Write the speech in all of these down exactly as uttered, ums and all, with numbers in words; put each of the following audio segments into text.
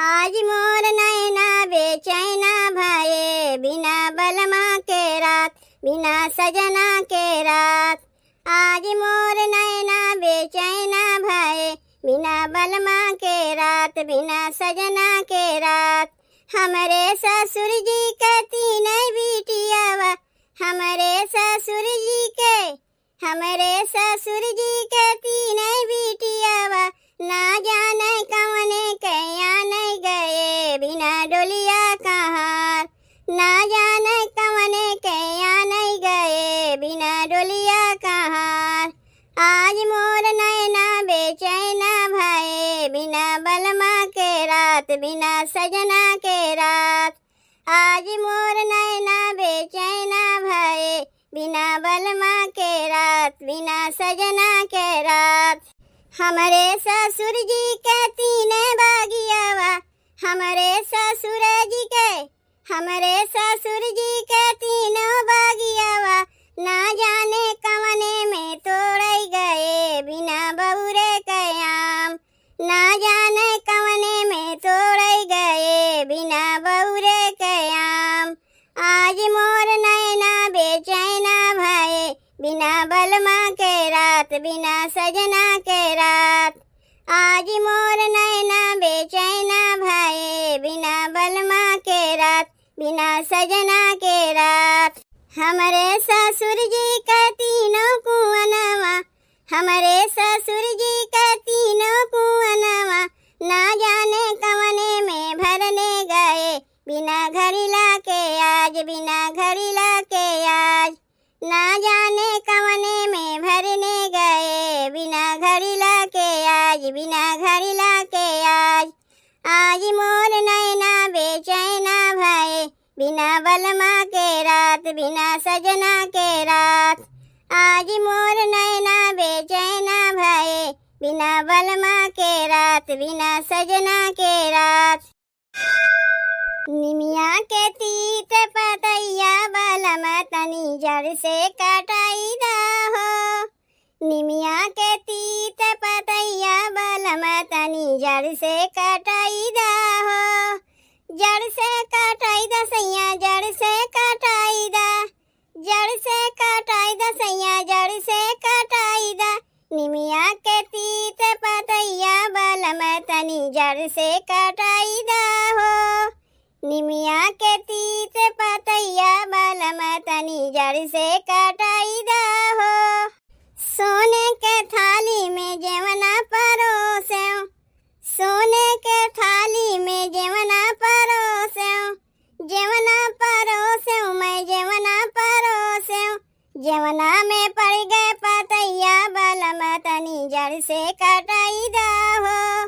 आज मोर नैना बेचैना भये, बिना बलमा के रात, बिना सजना के रात। आज मोर नैना बेचैना भये, बिना बलमा के रात, बिना सजना के रात। हमरे ससुर जी के तीन बिटियावा, हमरे ससुर जी के, हमरे ससुर जी के तीन बिटियावा, ना जाने कवने के आने गए बिना डोलिया कहार, ना जाने कवने के आने गए बिना डोलिया कहार। आज मोर नैना बेचैना भये, बिना बलमा के रात, बिना सजना के रात। आज मोर नैना बेचैना भये, बिना बलमा के रात, बिना सजना के रात। हमरे ससुर जी के तीन बागियावा, हमरे ससुर जी के, हमरे ससुर जी के तीनों बागियावा, ना जाने कवने में तोड़ै गए बिना बउरे के आम, ना जाने कवने में तोड़ै गए बिना बउरे के आम। आज मोर नैना बेचैना भये, बिना बलमा के रात, बिना सजना के रात। आज मोर नैना बेचैना भये, बिना बलमा के रात, बिना सजना के रात। हमरे ससुर जी के तीनों कुअनवा, हमरे ससुर जी के तीनों कुअनवा, ना जाने कवने में भरने गए बिना घड़ीला के आज, बिना घड़ीला के आज। ना जाने कवने में भरने गए बिना घड़ीला के आज, बिना घड़ीला के आज। आज मोर नैना बेचैना भये, बिना बलमा के रात, बिना सजना के रात। आज मोर नैना बेचैना भये, बिना बलमा के रात, बिना सजना के रात। निमिया के तीत पतैया बलम तनी जड़ से कटाई दा हो। निमिया के तीत पतैया बलम तनी जड़ से कटाई दा हो। जड़ से कटाई दा सैया, जड़ से कटाई दा। जड़ से कटाई दा सैया, जड़ से कटाई दा। निमिया के तीत पतैया बलम तनी जड़ से कटाई दा हो। निमिया के तीत पतैया बलम तनी जड़ से कटाई दा हो। सोने के थाली में जेवना परोसेव, सोने के थाली में जेवना परोसेव, जेवना परोसेव मैं जेवना परोसेव। जेवना में पड़ गए पतैया बलम तनी जड़ से कटाई दा हो।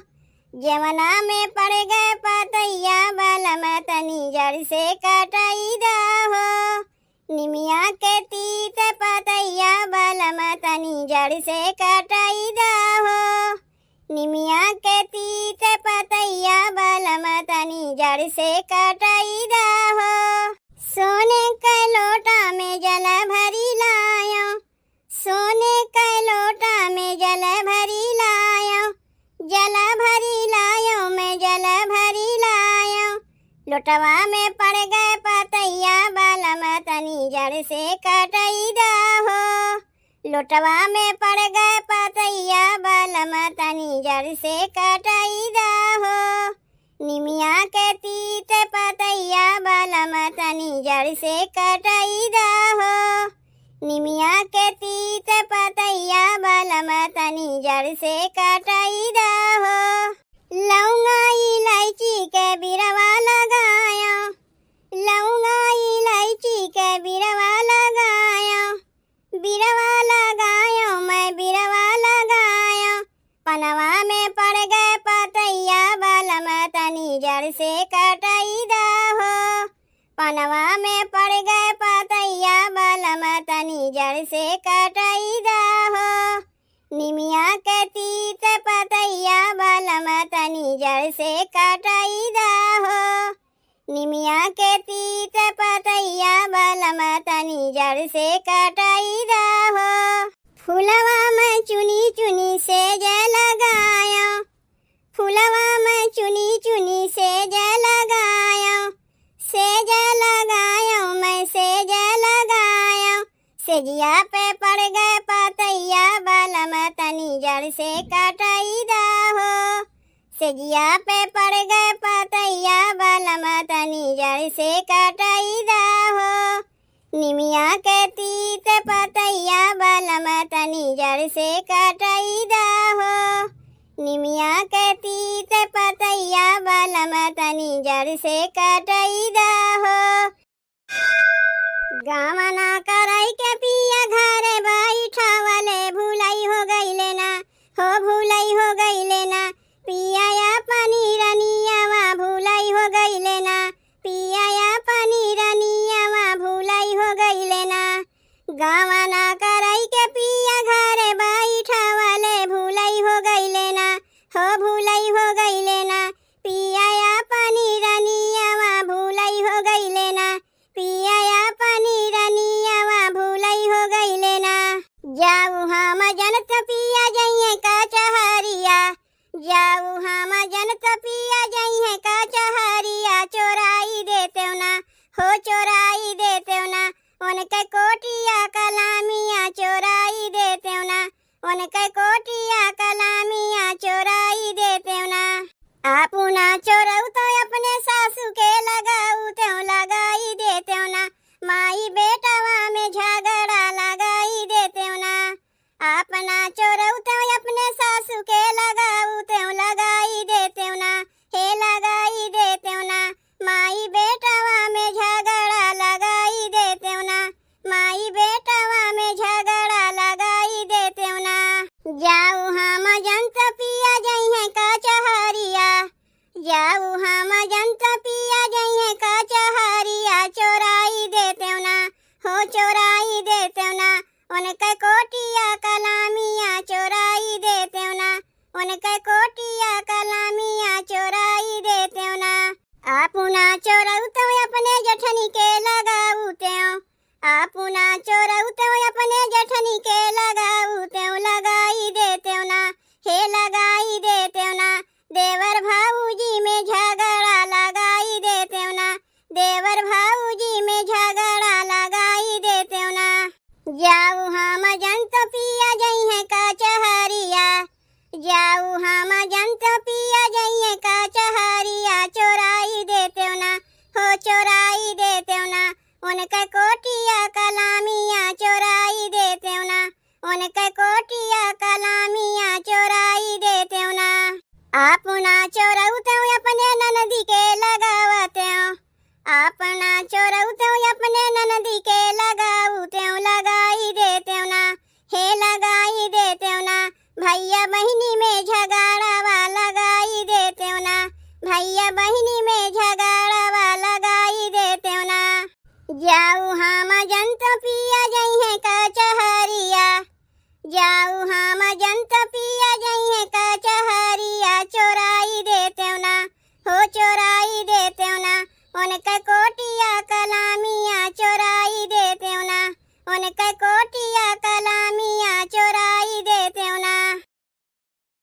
जेवना में पड़ गए पतैया बलम तनी जड़ से कटाई दा हो। निमिया के तीत पतैया बलम तनी जड़ से कटाई दा हो। निमिया के तीत पतैया बलम तनी जड़ से कटाई दा हो। सोने के लोटा में जल भरी लायो, सोने के लोटा में जल भरी लायो, जल भरी लायो मैं जल भरी लायो। लोटवा में पड़ गए पतैया बलम तनी जड़ से कटाई दा हो। लोटवा में पड़ गए पतैया बलम तनी जड़ से कटाई दा हो। निमिया के तीत पतैया बलम तनी जड़ से कटाई दा हो। निमिया के तीत पतैया बलम तनी जड़ से कटाई दा हो। लौंगा इलायची के बिरवा लगायो, लौंगा इलायची के बिरवा लगायो। बिरवा लगायो मैं बिरवा लगायो। पनवा में पड़ गए पतैया बलम तनी जड़ से कटाई दा हो। पनवा में पड़ गए पतैया बलम तनी जड़ से कटाई दा हो। निमिया के तीत पतैया बलम तनी जड़ से कटाई दा हो। निमिया के तीत पतैया बलम तनी जड़ से कटाई दा हो। फुलवा में चुनी चुनी सेज लगायो, लवा में चुनी चुनी सेज लगायो, सेज लगायो, मैं सेज लगायो। सेजिया पे पड़ गए पतैया बलम, तनी जड़ से कटाई दा हो। सेजिया पे पड़ गए पतैया बलम, तनी जड़ से कटाई दा हो। निमिया के तीत पतैया बलम, तनी जड़ से कटाई दा हो। निमिया के तीत पतैया बलम, तनी जड़ से कटाई दा हो। गावना कराई के पिया घरे बैठावले, भुलाई हो गईले ना, हो भुलाई हो गईले ना। पिया या पानी रनियावा भुलाई हो गईले ना, पिया या पानी रनियावा भुलाई हो गईले ना। गावना कराई के पिया घरे बैठावले, भुलाई हो गईले ना, हो भुलाई हो गईले ना। पिया या पानी रनियावा भुलाई हो गईले ना, पिया या पानी रनियावा भुलाई हो गईले ना। जाऊ हम जनत पिया जइहे कचहरिया, जाऊ हम जनत पिया जइहे कचहरिया। चोराई देतेउ ना, हो चोराई देतेउ ना, उनके कोटिया कलामिया चोराई देतेउ ना, उनके कोटिया कलामिया चोराई देतेउ ना। आपू ना चोरऊ तो अपने सासू के लगाऊ तेउ लगाई देतेउ ना, माई बेटवा में झगड़ा लगाई देतेउ ना। आपना चोरऊ तेउ अपने सासू के लगाऊ तेउ लगाई देतेउ ना, हे लगाई देतेउ ना। माई बेटवा में झगड़ा लगाई देतेउ ना, माई बेटवा में झगड़ा लगाई देतेउ ना। जाऊ हम जनत पिया जइहे कचहरिया, जाऊ हम जनत पिया जइहे कचहरिया। चोराई देतेउ ना, हो चोराई देतेउ ना, उनके कोटिया कलामिया चोराई देतेउ ना, उनके कोटिया कलामिया चोराई देतेउ ना। आपू ना चोरऊ तेउ अपने जेठनी के लगाऊ तेउ, आपू ना चोरऊ तेउ अपने जेठनी के लगाऊ तेउ लगाई देतेउ ना, हे लगाई देतेउ ना। देवर भाऊजी में झगड़ा लगाई देतेउ ना, देवर भाऊजी में झगड़ा लगाई देतेउ ना। जाऊ हम जनत पिया जइहे कचहरिया, जाऊ हम जनत पिया जइहे कचहरिया। चोराई देतेउ ना, हो चोराई देतेउ ना, उनके कोटिया कलामिया चोराई देतेउ ना, उनके कोटिया कलामिया चोराई देतेउ ना। आपना चोरऊ तेउ अपने ननदी के लगावतेउ, आपना चोरऊ तेउ अपने ननदी के लगाऊ तेउ लगाई देतेउ ना, हे लगाई देतेउ ना। भैया बहिनी में झगड़ावा लगाई देतेउ ना, भैया बहिनी में झगड़ावा लगाई देतेउ ना। जाऊ हम जनत पिया जइहे कचहरिया, जाऊ हम जनत पिया जइहे कचहरिया। चोराई देतेउ ना, हो चोराई देतेउ ना, उनके कोटिया कलामिया चोराई देतेउ ना, उनके कोटिया